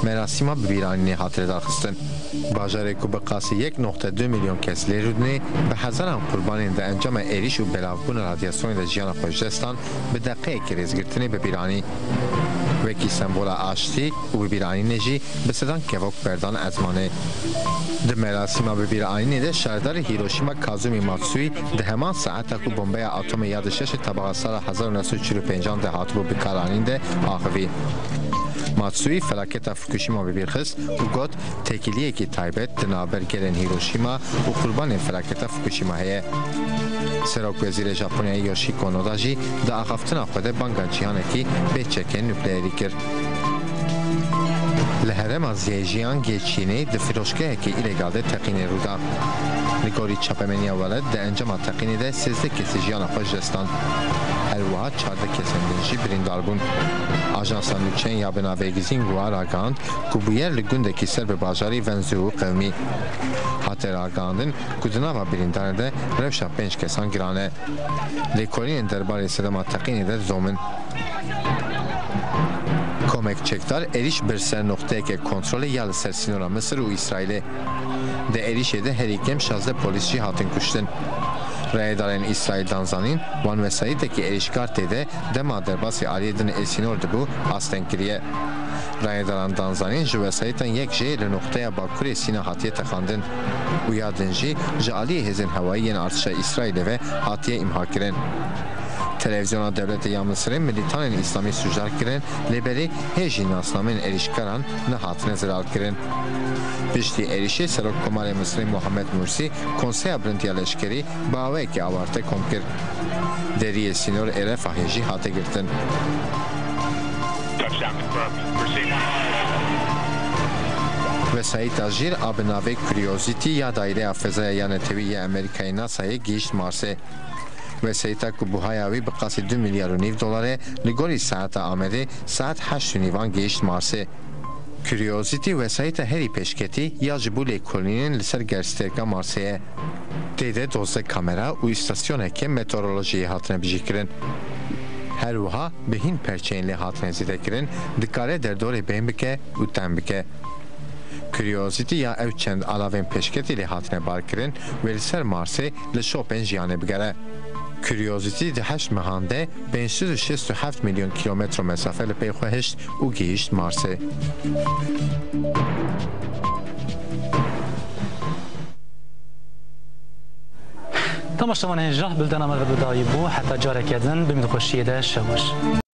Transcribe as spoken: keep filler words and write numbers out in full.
Merasîma bi bîranînê hat rêdarxistin. Bajarê ku bi qasî yek noqte du milyon kes lê rûdinê, bi hezaran qurbanên di encama êrîş û belavbûna radyasyonê de jiyana xwe ji dest dan, bi deqeyekî rêzgirtinê bi bîr anî. Wekî sembola aştî û bi bîranînê jî bi sedan kevok berdan ezmanê. Di merasîma bi bîranînê de şaredarê Hiroşîma Kazumi Matsui di heman saeta ku bombeya atomê ya di şeşê tebaxa sala hezar û neh sed û çil û pêncan de hatibû bikaranîn de axivî. Matsui felaketa Fukushima bi bîr xist û got, têkiliyekî taybet di navber gelên Hiroşîma û qurbanên felaketa Fukushima heye. Serokwezîrê Japonyayê Yoshiko Noda jî di axaftina xwe de banga cîhanekî bê çekên nukleerî kir. Li herêma Zhejiang yê Çînê di firoşgehekî îlegal de teqînê rû da. Li gorî çapemeniya welat, di encama teqînê de sêzdeh kesî jiyana xwe ji dest dan. Her wiha çardeh kesên din jî birîndar bûn. Ajansa nûçeyan ya bi navê Xinhua ragihand ku bûyer li gundekî ser bi bajarî Wenzhou qewimî. Hate ragihandin ku di nava birîndaran de rewşa pênc kesan giran e. Lêkolînên derbarê sedema teqînê de dizom in. Komek çekdar êrîş bir ser noqteyeke kontrolê ya li ser sînora Misir û Îsraîlê. Di êrîşê de herî kêm şazdeh polîs jî hatin kuştin. Rayedarên Îsraîl dan zanîn, wan wesayîtekî êrîşkar tê de dema derbasî aliyê din ê sînor dibû, asteng kiriye. Rayedaran dan zanîn ji wesayîtan yek jê li noqteya bakurê Sîna hatiye teqandin û ya din jî ji aliyê hêzên hewayî yên artişa Îsraîlê ve hatiye îmha kirin. Televîzyona dewletê ya Misirê milîtanên îslamî sûcdar kirin, lê belê hê jî nasnameyên êrîşkaran nehatine zelalkirin. Piştî êrîşê Serokkomarê Misirê Muhammed Mursî Konseya Bilind ya Leşkerî bi awayekî awarte kom kir. Deriyê sînor ê Refahê jî hate girtin. Touchdown confirmed. Proceed. Wesayîta jîr a bi navê Curiosity ya Daireya Fezaya ya Netewî ya Amerîkayê NASAyê gihîşt Marsê. Wesayîta ku buhaya wî bi qasî du milyar û nîv dolar e, li gorî saeta Amedê saet heşt û nîvan gihîşt Marsê. Curiosity wesayîta herî pêşketî ya ji bo lêkolînên li ser gerstêrka Marsê ye. Tê de dozdeh kamera û îstasyoneke meteorolojiyê hatine bijîkirin. Her wiha bi hîn perçeyên lê hatine zêdekirin, dikare derdorê bên bike û tem bike. Curiosity ya ew çend alavên pêşketî lê hatine barkirin wê li ser Marsê li şopên jiyanê bigere. Curiosity di heşt mehan de pênc sed û şêst û heft milyon kîlometro mesafe li pey xwe hişt û gihîşt Marsê. Temaşevanên hêja, bildena me ve bi dawî bû. Heta careke din, bimînin di xweşiyê de, şev weş.